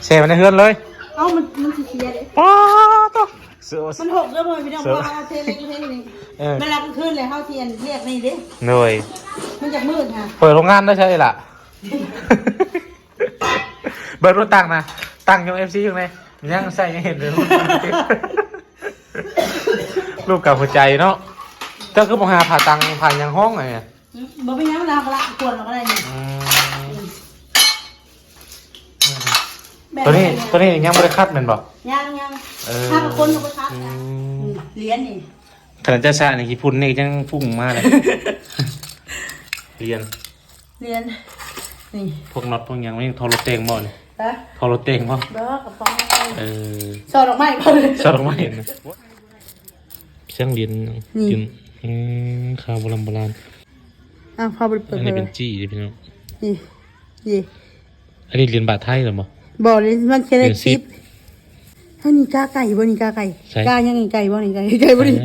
ແຊ່ໄວ້ໃນເຮືອນເລີຍ. ເອົ້າ ມັນ ມັນຊິເສຍເດ້. ປ້າໂຕ ມັນຫົກເດີພໍ່ພີ່ນ້ອງ ເພາະວ່າເຮົາເທເຫຼັກເທນີ້. ເອີ ເວລາກາງຄືນແລ້ວເຮົາຊິອັນແຍກນີ້ເດ້. ໂດຍ ມັນຈະມືດຫະ. ເປີດໂຮງງານໄດ້ໃຊ່ລະ. ເບິ່ງລົດຕັ້ງນະ ຕັ້ງຍົງເອັຟຊີຢູ່ໃນ ຍັງໃສ່ຍັງເຫັນເລີຍ. ຮູບກາບຫົວໃຈເນາະ. ເຈົ້າຄືບໍ່ຫາຜ້າຕັງຜ້າຫຍັງຫ້ອງໃຫ້? ອືມ ບໍ່ເປັນຫຍັງ ລາວກໍລະກວນເອົາກໍໄດ້ນີ້. ອືມ ແບບ ຕົວນີ້ ຕົວນີ້ຍັງບໍ່ໄດ້ຂັດແມ່ນບໍ່? ຍັງໆ. ເອີ ຖ້າກັບຄົນກໍບໍ່ຂັດ. ອືມ ອືມ ຫຼຽນນີ້ ຂະໜາດເຈົ້າສະນີ້ຂີ້ຝຸ່ນນີ້ຍັງຟຸ້ງມາເລີຍ. ຫຼຽນ ເດືອນນີ້ ພວກນັອດພວກຫຍັງ ມັນຍັງທໍ່ລົດແຕ່ງບໍ່ນີ້? ຮະ? ທໍ່ລົດແຕ່ງບໍ່? ບໍ່ ກະປ໋ອງ. ເອີ ຊອດດອກໄມ້ບໍ່? ຊອດດອກໄມ້ນະ. ຊ່າງຫຼຽນ ນີ້ ອືມ ຂາວໂບລານໂບລານ. ອ້າວ ພໍ່ບໍ່ໄດ້ເປີດ. ອັນນີ້ເປັນຈີ້ເດ້ພີ່ນ້ອງ. ນີ້ ນີ້ ອັນນີ້ຫຼຽນບາດໄທແລ້ວບໍ່? ບໍ່ ມັນແຄ່ເລກສິບ. ອັນນີ້ກາໄກ່ບໍ່ນີ້? ກາໄກ່ ໃສ? ກາຫຍັງນີ້? ໄກ່ບໍ່ນີ້? ໄກ່ ໄກ່ບໍ່ນີ້?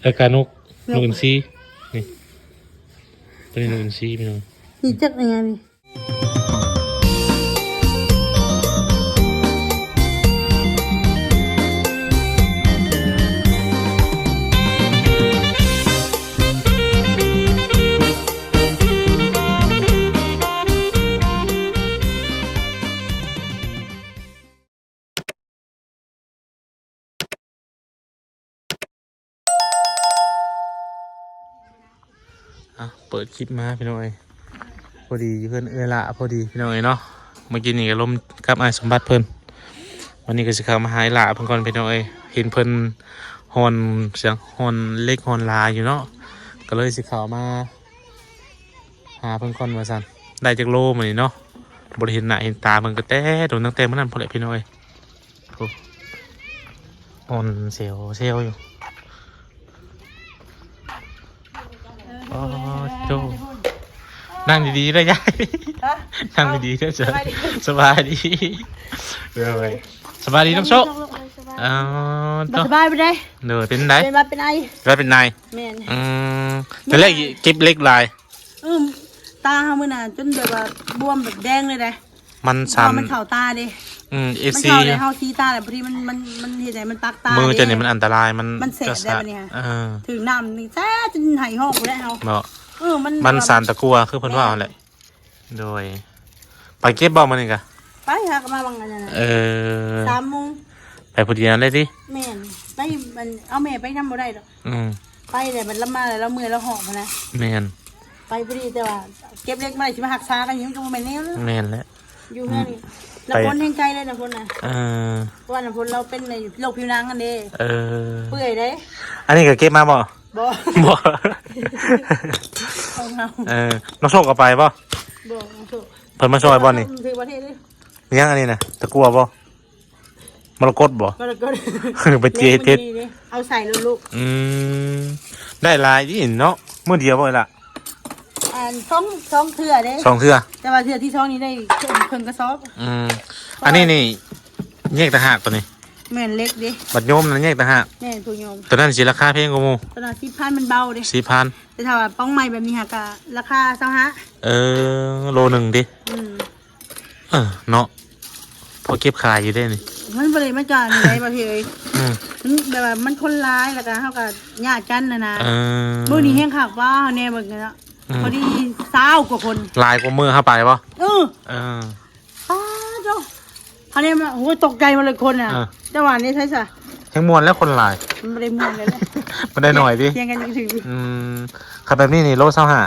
ເອີ ການົກ ນົກ ນົກອິນຊີ. ນີ້ ຕົວນີ້ນົກອິນຊີພີ່ນ້ອງ. ນີ້ຈັກອັນຫຍັງນີ້? ອ່ະ ເປີດຄລິບມາພີ່ນ້ອງເອີຍ ພໍດີຢູ່ເຮືອນເອື້ອຍຫຼ້າພໍດີພີ່ນ້ອງເອີຍເນາະ. ເມື່ອກີ້ນີ້ກໍລົມກັບອ້າຍສົມບັດເພິ່ນ ວັນນີ້ກໍຊິເຂົ້າມາຫາອ້າຍຫຼ້າເພິ່ນກ່ອນພີ່ນ້ອງເອີຍ. ເຫັນເພິ່ນຮ່ອນ ສຽງຮ່ອນເຫຼັກຮ່ອນລາຢູ່ເນາະ ກໍເລີຍຊິເຂົ້າມາ ຫາເພິ່ນກ່ອນວ່າຊັ້ນ. ໄດ້ຈັກໂລມື້ນີ້ເນາະ ບໍ່ໄດ້ເຫັນໜ້າເຫັນຕາເພິ່ນກໍແຕ່ດົນ ຕັ້ງແຕ່ມື້ນັ້ນພຸ້ນແຫຼະພີ່ນ້ອງເອີຍ. ໂອ້ ອ່ອນແຊວໆຢູ່. ອໍ ໂທ້ ນັ່ງດີໆເດີຍາຍ. ຮະ? ນັ່ງດີໆເດີ. ສະບາຍດີ ສະບາຍດີ. ເອີ ສະບາຍດີນ້ອງໂຊ. ສະບາຍດີ ເອີ ບໍ່ສະບາຍປານໃດ. ໂດຍ ເປັນໃດ? ເປັນຫວັດເປັນໄອ. ຫວັດເປັນໄອ. ແມ່ນ. ອືມ ແຕ່ແລກເກັບເຫຼັກຫຼາຍ. ອືມ ຕາເຮົາມື້ໜ້າຈົນແບບວ່າບວມແບບແດງເລີຍເດ້. ມັນສັນ ເພາະວ່າມັນເຂົ້າຕາເດ້. ອືມ ເອັຟຊີ ມັນເຂົ້າໃນເຮົາສີຕາແລ້ວ ພໍດີມັນ ມັນ ມັນເຮັດໃຫ້ມັນປັກຕາ. ມືເຈົ້ານີ້ມັນອັນຕະລາຍ ມັນ ມັນແສບໄດ້ບັດນີ້. ເອີ ຖືກນ້ຳນີ້ແສບຈົນໄຫ້ຮ້ອງພຸ້ນແຫຼະເຮົາ. ເນາະ ເອີ ມັນ ມັນສັນຕະກົ່ວ ຄືເພິ່ນວ່າຫັ້ນແຫຼະ. ໂດຍ ໄປເກັບບໍ່ມື້ນີ້ກະ? ໄປ ຫາກໍມາຫວ່າງອັນນັ້ນນະ. ເອີ ສາມໂມງ ໄປຜູ້ດຽວເລີຍຕິ? ແມ່ນ ໄປ ມັນເອົາແມ່ໄປນຳບໍ່ໄດ້ດອກ. ອືມ ໄປແລ້ວບັດລາວມາແລ້ວລາວເມື່ອຍລາວຫອບຫັ້ນນະ. ແມ່ນ ໄປພໍດີ ແຕ່ວ່າເກັບເຫຼັກມາຊິມາຮັກສາກັນຫຍັງ ມັນກໍບໍ່ແມ່ນແນວນັ້ນ. ແມ່ນແຫຼະ ຢູ່ເຮືອນນີ້ ອືມ ນ້ຳຝົນແຮງໄກເລີຍ ນ້ຳຝົນນະ. ເອີ ເພາະວ່ານ້ຳຝົນລາວເປັນໂລກຜິວໜັງຫັ້ນເດ້. ເອີ ເປື່ອຍເດ້. ອັນນີ້ກໍເກັບມາບໍ່? ບໍ່ ບໍ່ ຂອງເຮົາ. ເອີ ນ້ອງໂຊກກໍໄປບໍ່? ບໍ່ ນ້ອງໂຊກ ເພິ່ນມາຊ່ອຍບໍ່ນີ້? ຖືກປະເທດເດ້. ຍັງອັນນີ້ນະ ຕະກົ່ວບໍ່? ມໍລະກົດບໍ່? ມໍລະກົດ ໄປເຈເຮັດ ເອົາໃສ່ໂລດລູກ. ອືມ ໄດ້ຫຼາຍຕິເນາະ ມື້ດຽວບໍ່ລະ? ອັນ ສອງ ສອງເທື່ອເດ້. ສອງເທື່ອ ແຕ່ວ່າເທື່ອທີສອງນີ້ໄດ້ເຄິ່ງກະສອບ. ອືມ ອັນນີ້ນີ້ແຍກຕ່າງຫາກຕົວນີ້. ແມ່ນ ເຫຼັກເດ້. ບັດໂຍມນັ້ນແຍກຕ່າງຫາກ. ແມ່ນ ໂຕໂຍມ ຕົວນັ້ນຊິລາຄາແພງກວ່າໝູ່. ຕົວນັ້ນສິບພັນ ມັນເບົາເດ້ ສິບພັນ. ແຕ່ຖ້າວ່າປ່ອງໃໝ່ແບບນີ້ຫາກະລາຄາຊາວຫ້າ. ເອີ ໂລໜຶ່ງຕິ? ອືມ ເອີ ເນາະ ພໍເກັບຂາຍຢູ່ເດ້ນີ້. ມັນບໍ່ໄດ້ມາຈາກນີ້ໄດ໋ ບໍ່ເອີຍ. ອືມ ມັນແບບວ່າມັນຄົນຫຼາຍ ແລ້ວກໍເຮົາກໍຍາດກັນຫັ້ນນະ. ເອີ ມື້ນີ້ແຮງຄັກວ່າເຮົາແນ່ເບິ່ງເນາະ. ອືມ ພໍດີຊາວກວ່າຄົນ. ຫຼາຍກວ່າມື້ເຮົາໄປບໍ່? ເອີ ເອີ ປາດໂທ້ ເຮົາແນ່ມາ ໂອ້ຍ ຕົກໃຈໝົດເລີຍຄົນນະ. ເອີ ແຕ່ວ່ານີ້ໃສຊະ ແຮງມ່ວນແລ້ວຄົນຫຼາຍ. ມັນບໍ່ໄດ້ມ່ວນເລີຍ ມັນໄດ້ໜ້ອຍຕິ? ຖຽງກັນຖືກ. ອືມ ຄັນແບບນີ້ນີ້ໂລຊາວຫ້າ.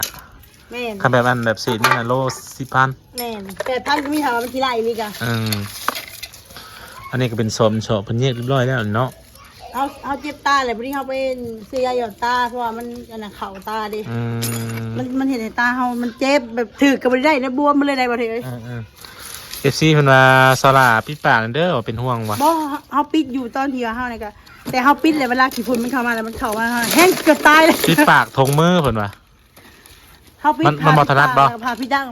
ແມ່ນ ຄັນແບບອັນແບບສີດນີ້ນະ ໂລສິບພັນ. ແມ່ນ ແປດພັນກໍມີ ຖ້າວ່າມັນຂີ້ຮ້າຍອີ່ຫຼີກະ. ເອີ ອັນນີ້ກໍເປັນສອບ ສອບເພິ່ນແຍກຮຽບຮ້ອຍແລ້ວເນາະ. ເຮົາ ເຮົາເຈັບຕາແຫຼະ ພໍດີເຮົາໄປຊື້ຢາຫຍອດຕາ ເພາະວ່າມັນອັນນ່າເຂົ້າຕາເດ້. ອືມ ມັນ ມັນເຮັດໃຫ້ຕາເຮົາມັນເຈັບ ແບບຖືກກໍບໍ່ໄດ້ ບວມໝົດເລີຍໄດ໋ ບໍ່ເອີຍ. ເອີ ເອີ ເອັຟຊີ ເພິ່ນວ່າ ສາວຫຼ້າປິດປາກແດ່ເດີ ວ່າເປັນຫ່ວງວ່າ. ບໍ່ ເຮົາ ເຮົາປິດຢູ່ຕອນທີ່ວ່າເຮົານີ້ກໍ ແຕ່ເຮົາປິດແລ້ວ ເວລາຂີ້ຝຸ່ນມັນເຂົ້າມາແລ້ວ ມັນເຂົ້າມາແຮງເກືອບຕາຍເລີຍ. ປິດປາກຖົງມືເພິ່ນວ່າ. ເຮົາປິດ ມັນ ມັນບໍ່ຖະໜັດບໍ່? ຜ້າປິດດັງ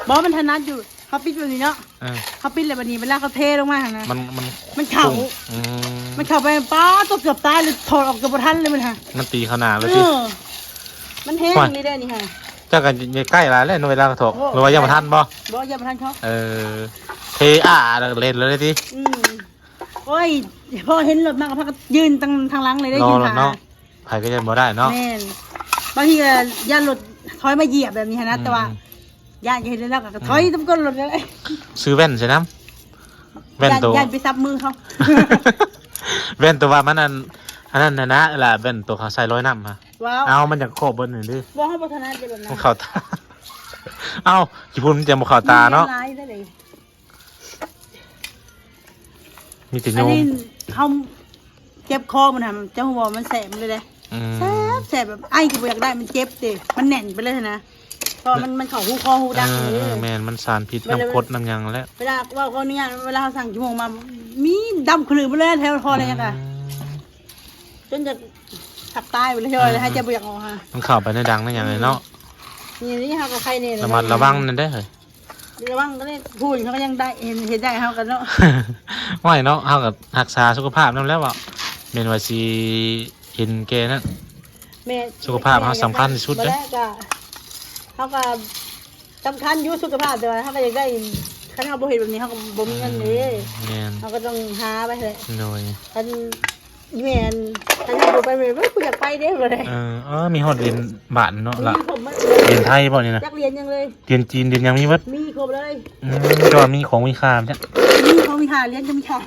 ບໍ່ ມັນຖະໜັດຢູ່. ເຮົາປິດແບບນີ້ເນາະ. ເອີ ເຮົາປິດແລ້ວບັດນີ້ເວລາເຂົາເທລົງມາຫັ້ນນະ ມັນ ມັນ ມັນເຂົ້າ. ອືມ ມັນເຂົ້າໄປ ປາດໂທ້ ເກືອບຕາຍເລີຍ ຖອດອອກກໍບໍ່ທັນເລີຍມັນຫາ. ມັນຕີເຂົ້າໜ້າເລີຍຕິ? ເອີ ມັນແຮງນີ້ເດ້ນີ້ຫາ. ເຈົ້າກໍຢ່າໃກ້ຫຼາຍແຫຼະເນາະ ເວລາເຂົາຖອກ. ໂອ້ ຫຼືວ່າຢ່າມາທັນບໍ່? ບໍ່ ຢ່າມາທັນເຂົາ. ເອີ ເທອາເຫຼັ້ນເລີຍຕິ. ອືມ ໂອ້ຍ ພໍເຫັນລົດມາກໍພາກັນຢືນທາງ ທາງຫຼັງເລີຍເດ້ ຢືນຖ້າເນາະ. ໃຜກໍຢ້ານບໍ່ໄດ້ເນາະ. ແມ່ນ ບາງທີກໍຢ້ານລົດຖອຍມາຢຽບແບບນີ້ຫັ້ນນະ. ອືມ ແຕ່ວ່າຢ້ານເຫັນແລ້ວກໍຖອຍ ອືມ ນຳກົ້ນລົດເລີຍ. ຊື້ແວ່ນໃສ່ນຳ ແວ່ນໂຕ ຢ້ານ ຢ້ານໄປສັບມືເຂົາ. ແວ່ນໂຕວ່າມັນອັນ ອັນນັ້ນນະ ລະແວ່ນໂຕເຂົາໃສ່ລອຍນ້ຳຫັ້ນ. ວ້າວ ເອົາ ມັນຢາກຄອບເບິ່ງນີ້ເດ້. ບໍ່ ເຮົາບໍ່ຖະໜັດເດ້ແບບນັ້ນ. ມັນເຂົ້າຕາ. ເອົ້າ ຂີ້ຝຸ່ນມັນຈະບໍ່ເຂົ້າຕາເນາະ. ມີແຕ່ໂຍມ ອັນນີ້ເຮົາເຈັບຄໍມັນຫັ້ນ ເຈົ້າຮູ້ບໍ່ ມັນແສບເລີຍເດ້. ອືມ ແສບ ແສບແບບໄອກໍບໍ່ຢາກໄດ້ ມັນເຈັບເດ້ ມັນແໜ້ນໄປເລີຍຫັ້ນນະ ເພາະມັນ ມັນເຂົ້າຮູຄໍຮູດັງ. ເອີ ເອີ ແມ່ນ ມັນສານພິດ ມັນ ນ້ຳກົດນ້ຳຫຍັງແຫຼະ. ເວລາເວົ້າຂໍອະນຸຍາດ ເວລາເຮົາສັ່ງຂີ້ໝົງມາ ມີດຳຂະລຶມເລີຍແຖວຄໍເລີຍ. ອືມ ຈົນຈະທັບຕາຍໄປເລີຍ ອືມ ແລ້ວຫາຍໃຈບໍ່ຢາກອອກຫາ ມັນເຂົ້າໄປໃນດັງໃນຫຍັງເລີຍເນາະ. ອືມ ນີ້ ນີ້ເຮົາກໍໄຄແດ່ ລະມັດລະວັງແດ່ເດີ. ລະວັງກໍໄດ້ ຜູ້ເຂົາກໍຍັງໄດ້ ເຫັນ ເຮັດໄດ້ ເຮົາກໍເນາະ. ໂອ້ຍເນາະ ເຮົາກໍຮັກສາສຸຂະພາບນຳແລ້ວເວົ້າ ແມ່ນວ່າຊິເຫັນແກ່ນັ້ນ. ແມ່ນ ສຸຂະພາບເຮົາສຳຄັນທີ່ສຸດເດ້. ບໍ່ໄດ້ ກໍເຮົາກໍສຳຄັນຢູ່ສຸຂະພາບ ແຕ່ວ່າເຮົາກໍຢາກໄດ້ ຄັນເຮົາບໍ່ເຮັດແບບນີ້ ເຮົາກໍບໍ່ມີເງິນເດ້. ອືມ ແມ່ນ ເຮົາກໍຕ້ອງຫາໄປແຫຼະ. ໂດຍ ຄັນ ອີແມ່ນ ຄັນເຮົາບໍ່ໄປແມ່ນ ເອີຍ ກູຢາກໄປເດ້ ບໍ່ໄດ້. ເອີ ເອີ ມີຮອດຫຼຽນບາດເນາະ. ມີ ລະ ຄົບໝົດເລີຍ. ຫຼຽນໄທບໍ່ນີ້ນະ? ຈັກຫຼຽນຫຍັງເລີຍ. ຫຼຽນຈີນ ຫຼຽນຫຍັງມີເບິດ. ມີຄົບເລີຍ. ອືມ ແຕ່ວ່າມີຂອງມີຄ່າແທ້. ມີຂອງມີຄ່າ ຫຼຽນກໍມີຄ່າ.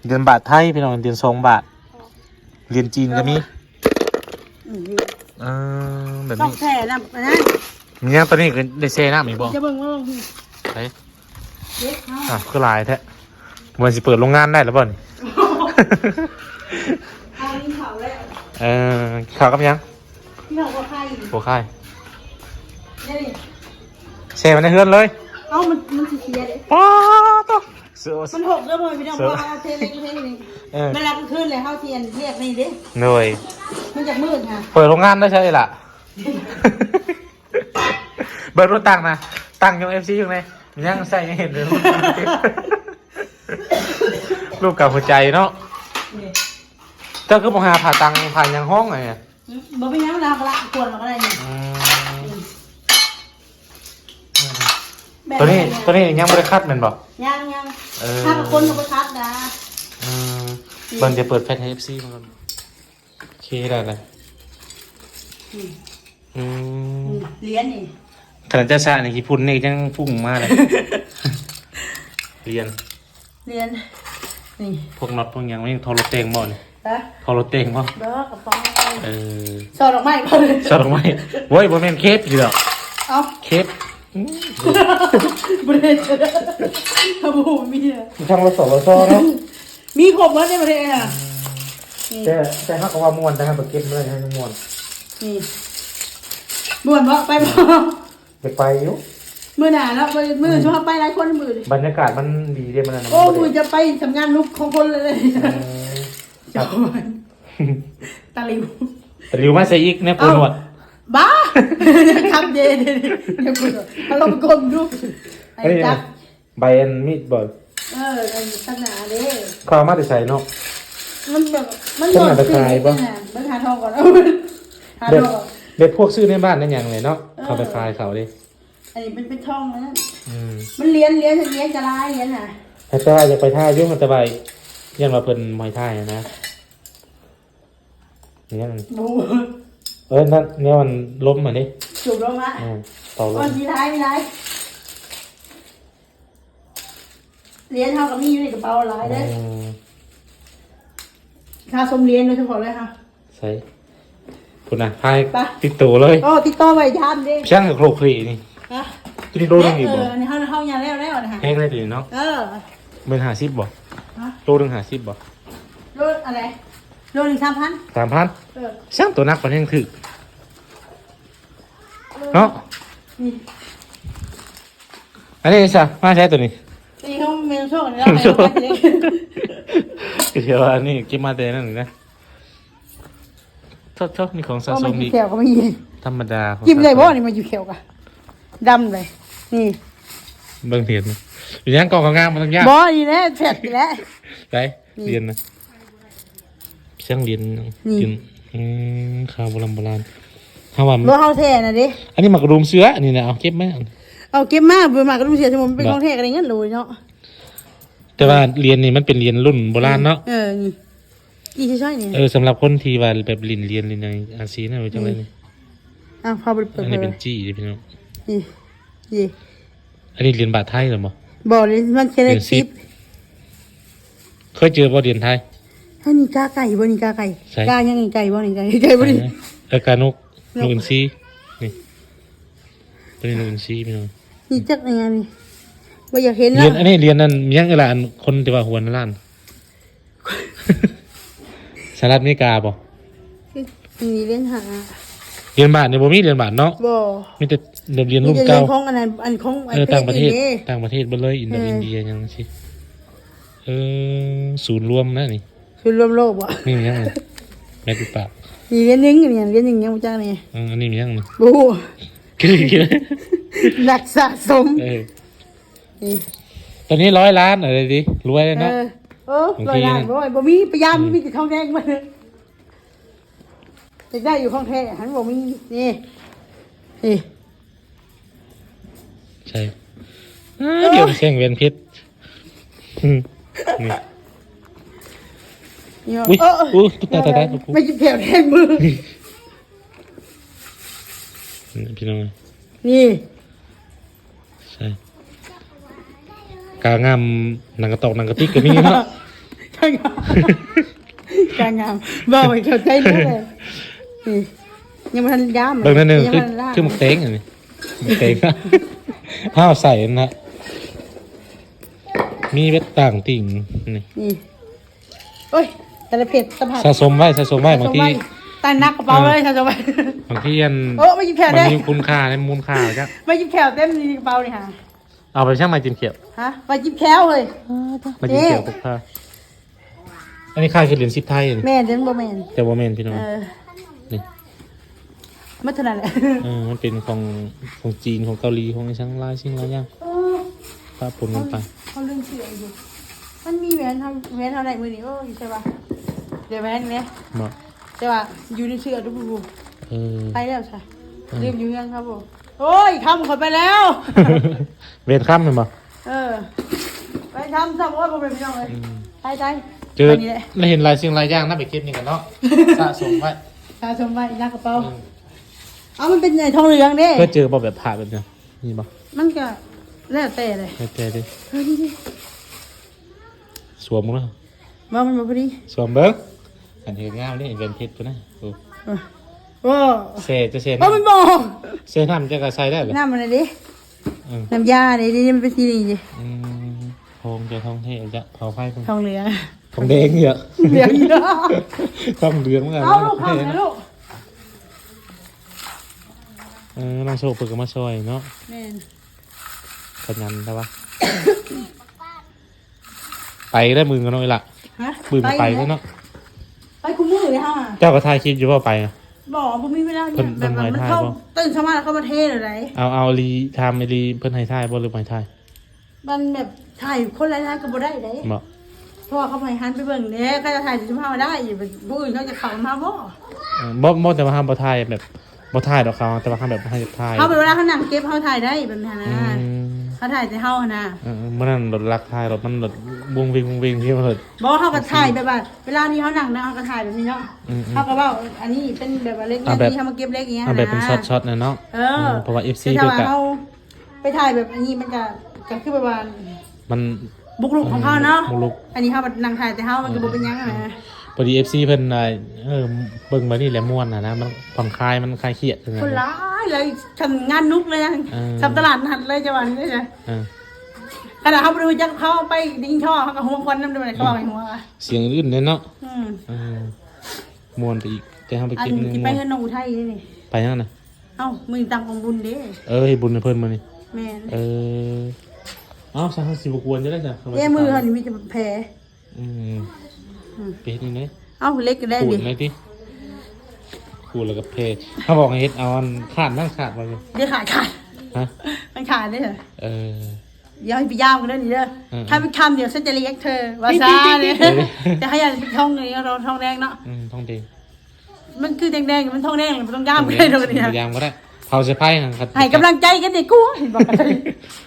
ຫຼຽນບາດໄທພີ່ນ້ອງ ຫຼຽນສອງບາດ ຫຼຽນຈີນກໍມີ. ອືມ ເອີ ແບບນີ້ ຕ້ອງແຊ່ນ້ຳ ອັນນັ້ນ. ມີຫຍັງ ຕອນນີ້ກໍໄດ້ແຊ່ນ້ຳອີກບໍ່? ຈະເບິ່ງວ່າ ໄປ ເດັດເນາະ. ອ້າວ ຄືຫຼາຍແທ້ ມັນຊິເປີດໂຮງງານໄດ້ແລ້ວບໍ່ນີ້? ເອົາກິນເຂົ້າແລ້ວ. ເອີ ກິນເຂົ້າກັບຫຍັງ? ກິນເຂົ້າກັບໄຂ່ ໂອ້ ໄຂ່ ເດ້ນີ້ ແຊ່ໄວ້ໃນເຮືອນເລີຍ. ເອົ້າ ມັນ ມັນຊິເສຍເດ້. ປ້າໂຕ ມັນຫົກເດີພໍ່ພີ່ນ້ອງ ເພາະວ່າເຮົາເທເຫຼັກເທນີ້. ເອີ ເວລາກາງຄືນແລ້ວເຮົາຊິອັນລຽກນີ້ເດ້. ໂດຍ ມັນຈະມືດຫະ. ເປີດໂຮງງານໄດ້ໃຊ່ລະ. ເບິ່ງລົດຕັ້ງນະ ຕັ້ງຍົງເອັຟຊີຢູ່ໃນ ຍັງໃສ່ຍັງເຫັນເລີຍ ຮູບກັບຫົວໃຈເນາະ. ນີ້ ເຈົ້າຄືບໍ່ຫາຜ້າຕັງຜ້າຫຍັງຫ້ອງອັນນີ້? ອືມ ບໍ່ເປັນຫຍັງ ລາກະລະ ຄວນລາກະໄດ້ນີ້. ອືມ ອືມ ແບບ ຕົວນີ້ ຕົວນີ້ຍັງບໍ່ໄດ້ຂັດແມ່ນບໍ່? ຍັງ ຍັງ. ເອີ ຖ້າກັບຄົນກໍບໍ່ຂັດນະ. ອືມ ອືມ ເບິ່ງ ຈະເປີດແຟດໃຫ້ເອັຟຊີເບິ່ງກ່ອນ. ໂອເຄ ໄດ້ແລ້ວ. ອືມ ອືມ ອືມ ຫຼຽນນີ້ ຂະໜາດເຈົ້າຊະນີ້ ຂີ້ຝຸ່ນນີ້ຍັງຟຸ້ງມາເລີຍ. ຫຼຽນ ຫຼຽນນີ້ ພວກນັອດພວກຫຍັງ ມັນຍັງທໍ່ລົດແຕ່ງບໍ່ນີ້? ຮະ? ທໍ່ລົດແຕ່ງບໍ່? ບໍ່ ກະເປົາ. ເອີ ຊອດອກໄມ້ບໍ່? ຊອດອອກໄມ້. ໂອ້ຍ ບໍ່ແມ່ນເຄບຢູ່ດອກ. ເອົ້າ ເຄບ. ອືມ ບໍ່ໄດ້ ເຮົາບໍ່ຮູ້ມີ. ທາງ ລສວສ ເນາະ. ມີຄົບເບິດໃນປະເທດນີ້. ອືມ ນີ້ ແຕ່ ແຕ່ເຮົາກໍວ່າມ່ວນ ແຕ່ເຮົາໄປເກັບມາໄດ້ໃຫ້ມັນມ່ວນ. ນີ້ ມ່ວນບໍ່? ໄປບໍ່? ຢາກໄປຢູ່ ມື້ໜ້າເນາະ. ມື້ ອືມ ຊຸມເຮົາໄປຫຼາຍຄົນມື້ນີ້ ບັນຍາກາດມັນດີເດ້ ມື້ນັ້ນນະ. ໂອ້ ມື້ຈະໄປສຳງານນຸກຂອງຄົນເລີຍ. ເອີ ຕາຫຼິວ ຕາຫຼິວມາໃສ່ອີກ ແນວໂກນໜວດ. ບ້າ ຄັບເດ ເດ ເດ ອາລົມກົມດຸ. ອັນນີ້ ຈັກ ໃບອັນມີດບໍ່? ເອີ ອັນຂະໜາດເດ້. ເຂົາເອົາມາແຕ່ໃສເນາະ? ມັນແບບ ມັນ ຂະໜາດຕາຂ່າຍບໍ່? ເບິ່ງຫາທອງກ່ອນ ຫາທອງ. ແບບ ແບບພວກຊື້ໃນບ້ານໃນຫຍັງແຫຼະເນາະ. ເອີ ເຂົາໄປຂາຍເຂົາເດ້. ອັນນີ້ເປັນ ເປັນທອງອັນນັ້ນ. ອືມ ມັນຫຼຽນ ຫຼຽນ ຫຼຽນກະຫຼາຍ ຫຼຽນນະ. ແຕ່ວ່າຢາກໄປຖ່າຍຢູ່ ແຕ່ວ່າຢ້ານວ່າເພິ່ນບໍ່ໃຫ້ຖ່າຍຫັ້ນນະ. ອີຫຍັງ? ບໍ່ຮູ້. ເອີ ນັ້ນແນວອັນລົມຫັ້ນເດ້ ສູບລົມຫະ. ແມ່ນ ເປົ່າລົມ. ໂອ້ຍ ມີຫຼາຍ ມີຫຼາຍ. ຫຼຽນເຮົາກໍມີຢູ່ໃນກະເປົາຫຼາຍເດ້. ອືມ ສະສົມຫຼຽນໂດຍສະເພາະເລີຍເຮົາ. ໃສ? ພຸ້ນນະ ພາຍ ໄປ ຕິດໂຕເລີຍ. ໂອ້ ຕິດໂຕໄວ້ຢ້ານເດ້. ຊ່າງໂຄລະເຄລະນີ້. ຮະ? ຕົວນີ້ໂລໜຶ່ງອີກບໍ່? ເອີ ອັນນີ້ເຮົາ ເຮົາຍ່າງແລ້ວ ແລ້ວນະ. ແພງເລີຍຕົວນີ້ເນາະ. ເອີ ໝື່ນຫ້າສິບບໍ່? ຮະ? ໂລໜຶ່ງຫ້າສິບບໍ່? ໂລອັນໃດ? ໂລໜຶ່ງສາມພັນ. ສາມພັນ? ເອີ ຊ່າງໂຕໜັກປານນີ້ຍັງຖືກເນາະ. ນີ້ ອັນນີ້ຊະ ມາໃຊ້ຕົວນີ້. ນີ້ຂອງແມ່ນໂຊກນີ້ ແມ່ນໂຊກ. ເອີ ອັນນີ້ເກັບມາແຕ່ນັ້ນນະ. ໂທ້ໆ ມີຂອງສະສົມອີກ. ໂອ້ ມາຢູ່ແຂ້ວກໍມີ. ທຳມະດາ ກິນໄດ້ບໍ່ນີ້? ມາຢູ່ແຂ້ວກະດຳເລີຍ. ນີ້ ເບິ່ງຫຼຽນນະ. ເປັນຫຍັງ ກອງງາມໆ ບໍ່ຕ້ອງຢ້ານ. ບໍ່ ນີ້ແຫຼະ ແຊບນີ້ແຫຼະ. ໄດ້ ນີ້ ຫຼຽນນະ. ຊ່າງຫຼຽນ ນີ້ ກິນ. ອືມ ຂາວໂບລານໂບລານ. ເຮົາວ່າ ບໍ່ ເຮົາແທ້ນະເດ້. ອັນນີ້ໝາກກະດຸມເສືອ ອັນນີ້ນະ. ເອົາເກັບມາ. ເອົາເກັບມາ ບໍ່ມາກໍຕ້ອງເສຍສະໝົນ ເປັນຂອງແທ້ກໍໄດ້ເງິນໂລຍເນາະ. ແຕ່ວ່າຫຼຽນນີ້ມັນເປັນຫຼຽນລຸ້ນໂບລານເນາະ. ເອີ ນີ້ ນີ້ໃຊ້ໆນີ້. ເອີ ສຳລັບຄົນທີ່ວ່າແບບຫຼິ້ນຫຼຽນຫຼິ້ນຫຍັງອາຊີນະ ວ່າຈັ່ງໃດນີ້. ອ້າວ ພາໄປເປີດ ອັນນີ້ເປັນຈີ້ເດ້ພີ່ນ້ອງ. ນີ້ ນີ້ ອັນນີ້ຫຼຽນບາດໄທແລ້ວບໍ່? ບໍ່ ມັນແຄ່ສິບ. ເຄີຍເຈີບໍ່ຫຼຽນໄທ? ອັນນີ້ກາໄກ່ບໍ່ນີ້? ກາໄກ່ ກາຫຍັງນີ້? ໄກ່ບໍ່ນີ້? ໄກ່ ໄກ່ບໍ່ນີ້? ເອີ ການົກ ນົກອິນຊີ. ນີ້ ຕົວນີ້ນົກອິນຊີພີ່ນ້ອງ. ນີ້ຈັກອັນນີ້ ບໍ່ຢາກເຫັນລະ. ອັນນີ້ຫຼຽນນັ້ນຫຍັງເອີລະ ອັນຄົນທີ່ວ່າຫົວລ້ານ ສະຫະລັດອາເມລິກາບໍ່? ມີຫຼຽນຫ້າ ຫຼຽນບາດນີ້ບໍ່ມີຫຼຽນບາດເນາະ. ບໍ່ ມີແຕ່ຫຼຽນລຸ້ນເກົ່າ ຂອງອັນນັ້ນ ອັນຂອງ ເອີ ຕ່າງປະເທດ ຕ່າງປະເທດເບິດເລີຍ ອິນໂດ ເອີ ອິນເດຍຫຍັງຊີ້. ເອີ ສູນລວມນະນີ້ ສູນລວມໂລກບໍ່? ນີ້ຫຍັງນີ້? ແມ່ນຫຼືເປົ່າ? ມີຫຼຽນໜຶ່ງ ອັນນີ້ຫຼຽນໜຶ່ງ ຫຍັງບໍ່ຈັກນີ້. ເອີ ອັນນີ້ມີຫຍັງນີ້? ບໍ່ຮູ້ ນັກສະສົມ. ເອີ ນີ້ ຕອນນີ້ຮ້ອຍລ້ານເອົາເລີຍຕິ ລວຍເລີຍເນາະ. ເອີ ຮ້ອຍລ້ານ ໂອ້ຍ ບໍ່ມີ ປະຫຍັດ ມີແຕ່ທອງແດງ. ຢາກໄດ້ຢູ່ຂອງແທ້ ຫັ້ນບໍ່ມີ. ນີ້ ນີ້ ໃຊ່ ອ້າ ເຫຼືອງແສງແຫວນເພັດ. ນີ້ ອຸ້ຍ ອຸ້ຍ ຕາຍ ຕາຍ ຕາຍ ໄປຈິບແຂ້ວແທນມື. ນີ້ ພີ່ນ້ອງ ນີ້ ໃຊ່ ກາງາມ ໜັງກະຕອກໜັງກະຕິກກໍມີເນາະ. ກາງາມ ກາງາມ ເວົ້າໃຫ້ເຂົ້າໃຈເດີ. ນີ້ ຍັງບໍ່ທັນຢາມ ເບິ່ງໜ້ອຍໜຶ່ງ ຄື ຄືໝາກແຕງອັນນີ້ ໝາກແຕງ ຫ້າວໃສ່ນະ ມີເວັດຕ່າງຕິ່ງນີ້. ນີ້ ໂອ້ຍ ແຕ່ລະເພັດ ສະພາບ ສະສົມໄວ້ ສະສົມໄວ້ ສະສົມໄວ້ ບາງທີ ໃສ່ໜັກກະເປົາເລີຍ ເອີ ສະສົມໄວ້. ບາງທີອັນ ໂອ້ ມາຍິບແຂ້ວ ມັນມີຄຸນຄ່າໃນມູນຄ່າຈ້ະ ມາຍິບແຂ້ວເຕັມໃນກະເປົານີ້ຫາ. ເອົາໄປຊ່າງມາຈິບແຂ້ວ ຮະ ມາຈິບແຂ້ວເຮີ້ຍ ມາຈິບແຂ້ວ ເອີ ອັນນີ້ຄ້າຍຄືຫຼຽນສິບໄທນີ້. ແມ່ນ ແຕ່ບໍ່ແມ່ນ ແຕ່ບໍ່ແມ່ນພີ່ນ້ອງ. ເອີ ນີ້ ໝົດເທົ່ານັ້ນແຫຼະ. ເອີ ມັນເປັນຂອງ ຂອງຈີນ ຂອງເກົາຫຼີ ຂອງອີ່ຫຍັງຫຼາຍສິ່ງຫຼາຍຢ່າງ ເອີ ປະປົນກັນໄປ. ເຂົາ ເຂົາເລື່ອງເຊື່ອຢູ່ ມັນມີແຫວນເຮົາ ແຫວນເຮົາໄດ້ມື້ນີ້. ໂອ້ຍ ຢູ່ໃສວະ? ເດແຫວນເດ້ ບໍ່ ແຕ່ວ່າຢູ່ໃນເສື້ອດຸ. ເອີ ໄປແລ້ວຊະ. ເອີ ລືມຢູ່ເຮືອນເຂົາບໍ່? ໂອ້ຍ ຄ່ຳເຂົ້າໄປແລ້ວ. ເວນຄ່ຳແມ່ນບໍ່? ເອີ ໄປຄ່ຳຊ້ຳ. ໂອ້ຍ ພໍ່ແມ່ພີ່ນ້ອງເອີຍ ອືມ ໄປ ໄປ ເຈີ ໄປນີ້ແຫຼະ ໄດ້ເຫັນຫຼາຍສິ່ງຫຼາຍຢ່າງນະ ໄປເກັບນີ້ກັນເນາະ ສະສົມໄວ້ ສະສົມໄວ້ໃນກະເປົາ. ອືມ ເອົາ ມັນເປັນໄອ້ທອງເຫຼືອງເດ້. ເຄີຍເຈີບໍ່ແບບພະແບບນີ້ ມີບໍ່? ມັນກະແລ້ວແຕ່ເລີຍ ແລ້ວແຕ່ເດ້. ເອີ ນີ້ ສວມເບິ່ງເນາະ ວ່າມັນບໍ່ພໍດີ ສວມເບິ່ງ. ອັນນີ້ງາມເດ້ ແຫວນເພັດພຸ້ນນະ. ໂອ້ ເອີ ໂອ້ ແຊ່ ຈະແຊ່ ເອີ ນ້ຳ ມັນບໍ່ ແຊ່ນ້ຳຈະກະໃສ່ໄດ້ເລີຍ ນ້ຳມັນນະເດ້. ອືມ ນ້ຳຢາເດ້ ນີ້ມັນເປັນສີນີ້ເດ້. ອືມ ທອງຈະທອງແທ້ຈະ ເຜົາໄຟເພິ່ນ ທອງເຫຼືອງ ທອງແດງເນາະ ເຫຼືອງເນາະ ທອງເຫຼືອງມັນກະ ເອົາລູກ ທອງແທ້ ເອົາລູກ ເອີ ນ້ອງໂຊກເພິ່ນກະມາຊ່ອຍເນາະ. ແມ່ນ ຂະຫຍັນແທ້ວະ. ໄປແລ້ວມື້ອື່ນກະນ້ອຍລະ ຮະ ມື້ອື່ນກະໄປແລ້ວເນາະ. ໄປຄູ່ມື້ເລີຍເຮົາອະ. ເຈົ້າກະຖ່າຍຄລິບຢູ່ບໍ່ໄປນະ? ບໍ່ ບໍ່ມີເວລາ. ເພິ່ນ ເພິ່ນມາຖ່າຍບໍ່? ຕື່ນເຊົ້າມາເຂົາມາເທເລີຍ. ເອົາ ເອົາອີ່ຫຼີ ຖາມອີ່ຫຼີ ເພິ່ນໃຫ້ຖ່າຍບໍ່ ຫຼືບໍ່ໃຫ້ຖ່າຍ? ມັນແບບຖ່າຍຄົນຫຼາຍໆກະບໍ່ໄດ້ເດ້. ບໍ່ ເພາະວ່າເຂົາໃຫ້ຫັນໄປເບິ່ງເດ້ ເຂົາຈະຖ່າຍຊຸມເຮົາໄດ້ຢູ່ ຜູ້ອື່ນເຂົາຈະເຂົ້າມາບໍ່? ເອີ ບໍ່ ບໍ່ ແຕ່ວ່າເຮົາບໍ່ຖ່າຍແບບ ບໍ່ຖ່າຍດອກເຂົາ ແຕ່ວ່າເຮົາແບບໃຫ້ຖ່າຍ ເຮົາແບບເວລາເຮົານັ່ງເກັບເຮົາຖ່າຍໄດ້ແບບນັ້ນນະ. ອືມ ເຮົາຖ່າຍແຕ່ເຮົາຫັ້ນນະ. ເອີ ມື້ນັ້ນລົດລັກຖ່າຍ ລົດມັນລົດວົງເວງວົງເວງທີ່ລົດ. ບໍ່ ເຮົາກະຖ່າຍແບບວ່າ ເວລາທີ່ເຮົານັ່ງນະ ເຮົາກະຖ່າຍແບບນີ້ເນາະ. ອືມ ເຮົາກະເວົ້າອັນນີ້ເປັນແບບວ່າເລັກນ້ອຍທີ່ເຮົາມາເກັບເລັກອີ່ຫຍັງຫັ້ນນະ ເອົາແບບເປັນຊັອດໆນະເນາະ. ເອີ ເອີ ເພາະວ່າເອັຟຊີເພິ່ນກະ ໄປຖ່າຍແບບອັນນີ້ມັນກະ ກະຄືແບບວ່າ ມັນບຸກລຸກຂອງເຮົາເນາະ ບຸກລຸກ. ອັນນີ້ເຮົາມານັ່ງຖ່າຍແຕ່ເຮົາ ມັນກະບໍ່ເປັນຫຍັງຫັ້ນນະ. ພໍດີເອັຟຊີເພິ່ນ ເອີ ເບິ່ງແບບນີ້ແຫຼະມ່ວນຫັ້ນນະ ມັນຜ່ອນຄາຍ ມັນຄາຍຄຽດ. ຄົນຫຼາຍ ຫຼາຍ ສ່ຳງານນຸກເລີຍນະ ເອີ ສ່ຳຕະຫຼາດນັດເລີຍ ຈະວ່ານີ້ເລີຍນະ. ເອີ ຂະໜາດເຮົາບໍ່ໄດ້ຮູ້ຈັກ ເຮົາໄປໄດ້ຍິນເຂົາເວົ້າ ເຮົາກະຫົວຄວັນນຳເດ້ ເຂົາເວົ້າໃຫ້ຫົວ ສຽງອື່ນເດ້ເນາະ. ອືມ ເອີ ມ່ວນໄປອີກ ແຕ່ເຮົາໄປເກັບ ອັນ ເງິນ ຊິໄປເຮືອນນ້ອງອຸໄທເດ້ນີ້. ໄປຫຍັງນະ? ເອົ້າ ມື້ນີ້ຕາມກອງບຸນເດ້. ເອີ ເຮັດບຸນໃຫ້ເພິ່ນມື້ນີ້. ແມ່ນ ເອີ ເອົ້າ ຊັ້ນເຮົາຊິບໍ່ກວນຈະໄດ້ຊະ ເອີ ມື້ຫັ້ນມີແຕ່ແຜ. ອືມ ອືມ ໄປເຮັດຫຍັງເດ້? ເອົ້າ ເຫຼັກກະໄດ້ ຂູດແດ່ຕິ ຂູດແລ້ວກະແຜ່. ເຮົາບອກໃຫ້ເຮັດເອົາອັນຂາດນັ້ນຂາດບໍ່ຢູ່ ເດ້ ຂາດ ຂາດ ຮະ ມັນຂາດເດ້. ເອີ ຢ່າໃຫ້ໄປຢາມກັນເດີນີ້ເດີ. ເອີ ຖ້າໄປຄຳດຽວ ຊັ້ນຈະລຽກເທີວ່າຊະ. ເອີ ແຕ່ໃຫ້ຢ່າທອງນີ້ ທອງແດງເນາະ. ອືມ ທອງແດງ ມັນຄືແດງໆ ມັນທອງແດງ ບໍ່ຕ້ອງຢາມກະໄດ້ດອກນີ້ ຢາມກະໄດ້. ເຂົາເຊີໄພຫັ້ນຄັບ ໃຫ້ກຳລັງໃຈກັນດີກວ່າ ເຫັນບໍ່?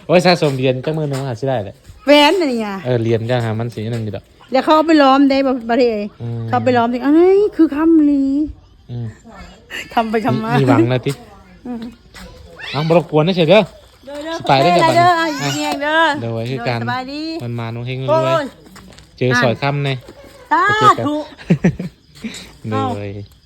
ໂອ້ຍ ສະສົມຫຼຽນຈັກມື້ໜຶ່ງມັນຫາຊິໄດ້ແຫຼະ ແຫວນອັນນີ້ອະ ເອີ ຫຼຽນຈັກຫາມັນຊິອັນນັ້ນຢູ່ດອກ ແລ້ວເຂົາເອົາໄປລ້ອມໄດ້ບໍ່ ບໍ່ໄດ້ເອີຍ ອືມ ເຂົາເອົາໄປລ້ອມຕິ ເອີຍ ຄືຄຳອີ່ຫຼີ ອືມ ທຳໄປທຳມາ ມີ ມີຫວັງແລ້ວຕິ ອືມ ເອົາ ບໍ່ລົບກວນເດີເດີ ໂດຍໆ ສະບາຍເດີ ສະບາຍດີ ເດີ ອ່ະ ຢູ່ດີມີແຮງເດີ ໂດຍ ຄືກັນ ໂດຍ ສະບາຍດີ ມັນມານວງເຮງ ໂອ້ຍ ລວຍ ເຈີ ອ່າ ສອຍຄຳແດ່ ສາທຸ ໂດຍ ເອົ້າ